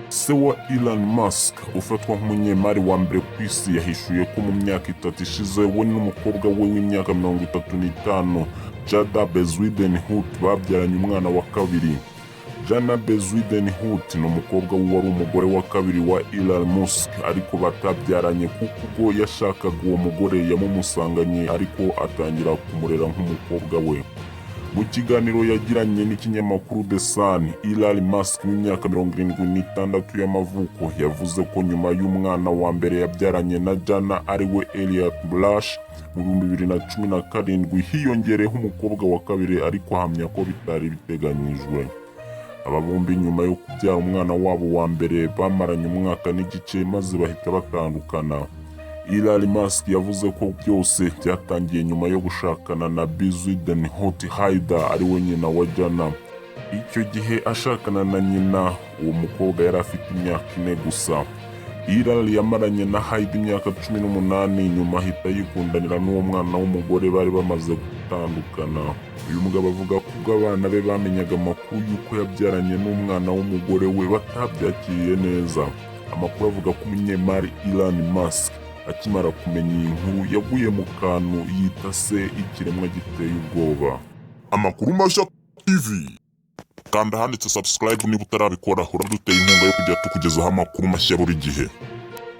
Se wa Elon Musk ufatwa nk'umunyemari wa mbere ku isi yahishuye ko mu myaka 3 ishize we n'umukobwa we w'imyaka 35 Jada Bezuidenhout babyaranye umwana wa kabiri. Jana Bezuidenhout ni umukobwa w'uwari umugore wa kabiri wa Elon Musk ariko batabyaranye, kuko ubwo yashakaga uwo mugore yamumusanganye ariko atangira kumurera nk'umukobwa we. Mu kiganiro yagiranye n'ikinyamakuru The Sun, Elon Musk w'imyaka 76 y'amavuko yavuze ko nyuma y'umwana wa mbere yabyaranye na Jana, ariwe Elliot Brush, mu 2017, hiyongereyeho umukobwa wa kabiri, ariko ahamya ko bitari biteganyijwe. Aba bombi nyuma yo kubyara umwana wabo wa mbere bamaranye umwaka n'igice maze bahita batandukana. Elon Musk yavuze ko byose byatangiye nyuma yo gushakana na Bezuidenhout Heida, ariwe nyina wa Jana. Icyo gihe ashakana na nyina, uwo mukobwa yari afite imyaka 4 gusa. Elon yamaranye na Heida imyaka 18, nyuma ahita yikundanira n'uwo mwana w'umugore bari bamaze gutandukana. Uyu mugabo avuga ko ubwo abana be bamenyaga amakuru y'uko yabyaranye n'umwana w'umugore we batabyakiriye neza. Amakuru avuga ko umunyemari Elon Musk akimara kumenya iyi nkuru yaguye mu kantu, yita se ikiremwa giteye ubwoba. Amakuru Mashya TV, kanda ahanditse subscribe niba utarabikora, uraduteye inkunga yo kujya tukugezaho amakuru mashya buri gihe.